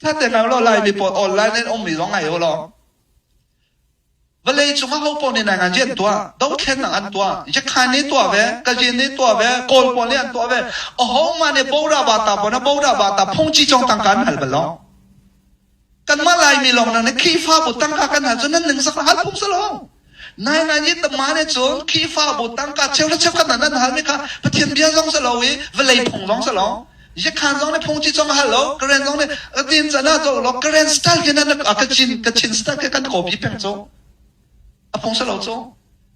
Ṭha te ngai law Laimi pawl online in ummi zong ngai u law vawlei cung ah ho paoh nih nai an tuah, dothlennak an tuah, Yakhan nih tuah ve, Kazin nih tuah ve, Kawl pawl nih an tuah ve. Ahohmah nih Bora Bata pawl na Bora Bata phungci cong tangka an hal bal lo. Kanmah Laimi lawng nang nih Khrihfabu tangka kan hal cu nan ning sak hal phung si lo. Nai ngai ni tama nih cun Khrihfabu tangka cheu le cheukhat nan an halmi kha Pathian bia zong si lo i vawlei phung zong si lo. Yakhan zong nih phungci cong a hal lo, Karen zong nih tin can ah lo Karen style ke nan a Kachin Kachin style ke kan copy peng cu. A phung si lo cu.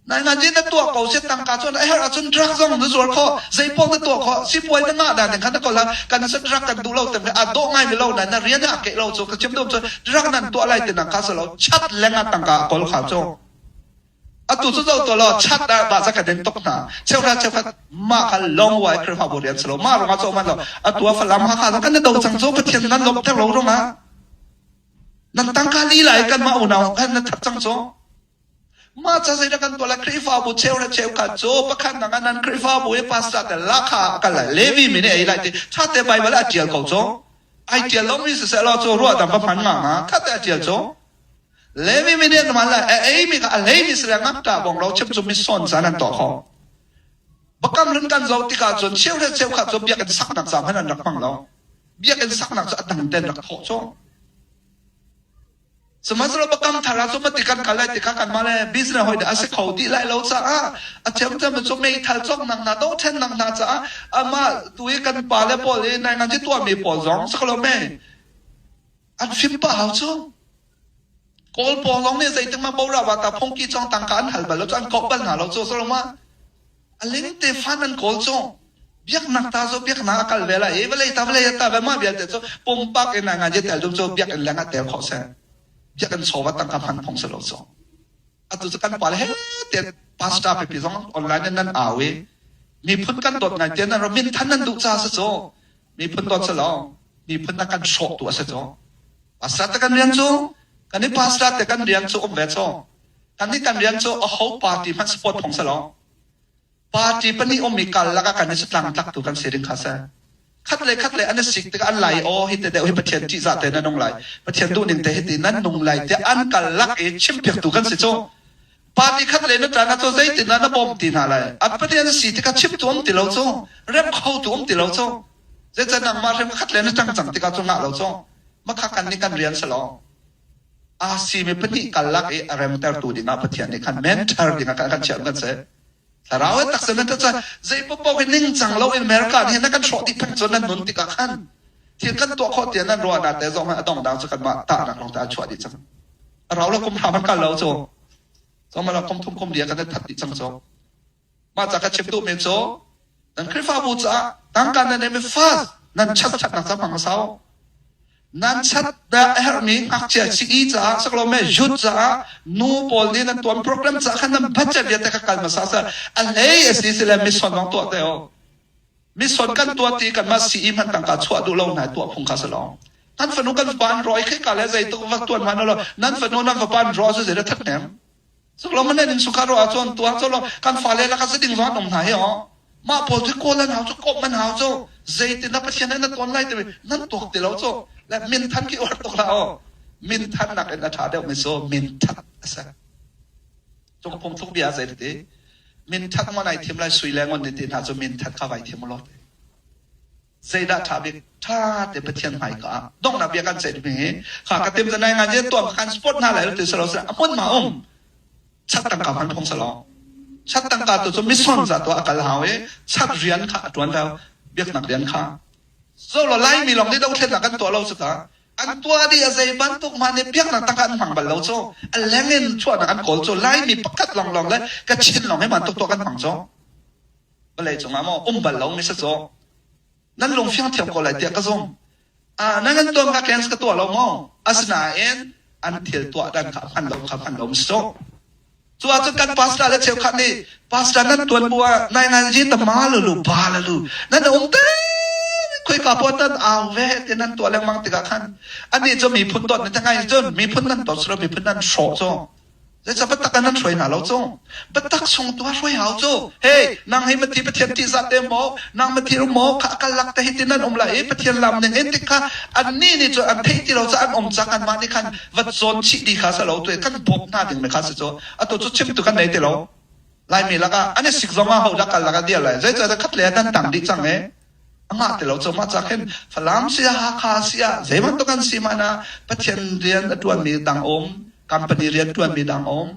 Nai ngan na tuah ko si tangka cun a herh ahcun drug zong na zuar khawh zeipaoh na tuah khawh sipuai na ngah dan khan na kol kan sa drug kan duh lo tem a dawh ngai mi lo na na rian a ke lo cu ka chim dum cu drug nan tuah lai ti nang kha sa lo chat leng ah tangka a kol kha cu atu cu zo to lo chat ah ba za ka den tok hna cheuhra cheukhat ma kha long wai Khrihfabu rian salo ma rong a cho man lo atu a falam ha kha kan do cang cu pathian nan lom ter lo rong ah nan tangka li lai kan ma unau kan na that cang cu Mah ca zeidah kan tuah lai? Khrihfabu cheu le cheukhat cu pakhat nak ah nan Khrihfabu i pastor te lakha a kal lai. Levi mi nih a ei lai ti ṭhate Baibal ah a ṭial ko cu. Ai ṭial lomi siseh law cu ruahdam va hman nga hnga. Ṭhate a ṭial cu. Levi mi nih an hman lai. A eimi kha a hleimi si le ngakṭah bong lo chim cu mison caan an tuah khawh. Bakam hlun kan zoh tikah cun cheu le cheukhat cu biakinn saknak ca hmanh an rak hmang lo. Biakinn saknak cu a dang ten rak thawh cu. Sihmanhsehlaw biakam thar ah cun mati kan kal lai tikah kanmah le business hawi dah a si kho dih lai lo caah a thiamthiam cu meithal cawknak hna dohthlennak hna caah amah tu i kan pale pawl i nainganzi tuahmi pawl zong si ko lo mei an fim pah hau cu. Kawl pawl zong nih zeitik mah bora vata phungki cong tangka an hal bal lo cu an koh bal hna lo cu soloma a ling te fan an kawl cu biaknak ta cu biaknak a kal ve lai i vawlei ta vawlei ta ve mah vialte cu pumpak in ngai tel dum cu biakinn leng ah tel khawh seh biakinn chawva tangka hman phung si lo cu atu cu kan pa le he te pastor pipi zong online in nan au i miphun kan dawt ngai te nan ro min than nan duh ca si cu miphun dawt si lo miphun na kan hrawk tu a si cu pastor te kan rian cu kan i pastor te kan rian cu um ve cu kan i kan rian cu a ho party hmanh support phung si lo Party pahnih ummi kal lakah kan i tlangtlak tu kan si ding kha si. Khat le khat le an i sik tikah an lai aw hi te deuh hi Pathian ṭihzah te nan nung lai. Pathian duhning te hi ti nan nung lai tiah an kal lak i chimpiak tu kan si cu. Party khat le na ṭan ah cu zeitin dah na bawm ti hna lai. An Pathian si tikah chimtu um ti lo cu. Rem khotu um ti lo cu. Zeicah nangmah rem khat le na ṭang cang tikah cu ngah lo cu. Makha kan nih kan rian si lo. Aa simi pahnih kal lak i a remtertu dingah Pathian nih khan mentor dingah kan kan chiah kan si. Thlarau in taksa nan cun zei paoh hi ningcang lo in America nih na kan hrawh dih peng cun nan nun tikah khan thil kan tuah khawh tiah nan ruahnak te zong a dong dang cu kanmah tahnak lawng te a chuah dih cang. A rau lo kum hra man kal lo cu. Zong kum thum kum lia kan that dih cang cu. Mah ca ka chim duhmi cu nan Khrihfabu caah tangka nan neihmi fast nan chat chatnak ca hmang sau. Nan chat dah a herhmi ngakchia sii caah saklo me youth caah nu pawl nih nan tuan program caah khan nan budget vialte kha kal hmasa seh. A hlei a si sile mission zong tuah te o. Mission kan tuah ti kanmah sii hman tangka chuah duh lo hna tuah phung kha si lo. Nan fanu kan fapa an roi khi ka le zeituk va tuan hman lo nan fanu nan fapa an ro cu zei dah that nem. Cuklawm nan in sukha ruah ahcun tuah cu lo kan fale laka ziding zong an um hna hi aw. Mah pawl cu kawl an hau cu kawp an hau cu zeitin na Pathian he na tuan lai timi nan tuak ti lo cu le minthan khi uar tuk hlah aw. Minthan nak in a ṭha deuh mi cu minthat a si. Cung phungthluk bia zei ti minthat maw nai thim lai sui le ngun ni ti hna cu minthat kha vai thim ulaw ti. Zeidah ṭha bik? Ṭha te Pathian hmaika ah donghnak bia kan ceih mi hi kha ka tim nai ngan je tuam khan sport hna lai ti salo a hmun ma um chat tangka hman phung salo chat tangka tu cu mission za to a kal hau i chat rian kha a ṭuan lo biaknak rian kha zo lo lai mi lawng nih dothlennak kan tuah lo cu ta an tuah dih a zei bantuk ma nih biaknak tangka an hmang bal lo cu a leng in chuahnak an kawl cu laimi pakhat lawng lawng le ka chin lawng hi man tuk tuah kan hmang cu vawlei cungah maw um bal lo mi si cu nan lung fiang thiam ko lai tiah ka zumh ah nan kan tuam ka kens ka tuah lo maw asinain an thil tuah dan kha hman lo kha hman lo mi si cu cu ahcun kan pastor le cheukhat nih pastor nan tuan bu ah nai ngan ji ta ma lu lu ba la lu nan um te khoi ka po tan au ve te nan tuah lengmang tikah khan ani cu miphun dawt na ngai cun miphun nan dawt silo miphun nan hrawh cu. Zeicah biatak ah nan hruai hna lo cu? Biatak chung tu ah hruai hau cu. Hey, nang hi mathi Pathian ṭihzah te maw? Nang mathi um maw? Kha kal lak te hi ti nan um lai i Pathian lam ning in tik kha annih nih cun an theih ti lo ca an um ca kanmah nih khan va cawn chih dih kha si lo tu kan bawmh hna ding mi kha si cu. Atu cu chim tu kan nei ti lo. Laimi lakah an i sik zong ah hodah kal lak ah dir lai. Zeicah khat le nan tang dih cang e. A ngah ti lo cu mah ca khin Falam si ah Hakha si ah zei bantuk an si hmanh ah Pathian rian a ṭuanmi dang um, company rian ṭuanmi dang um,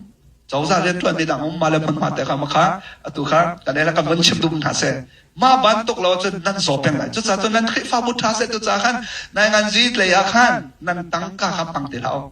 cozah rian ṭuanmi dang um, mah le hmunhma te kha kha atu kha kan ei kan vun chim duh hna seh. Mah bantuk lo cun nan zaw peng lai. Cucaah cun nan Khrihfabu ṭha seh tu ca khan nai ngan zi lei ah khan nan tangka kha hmang ti hlah u.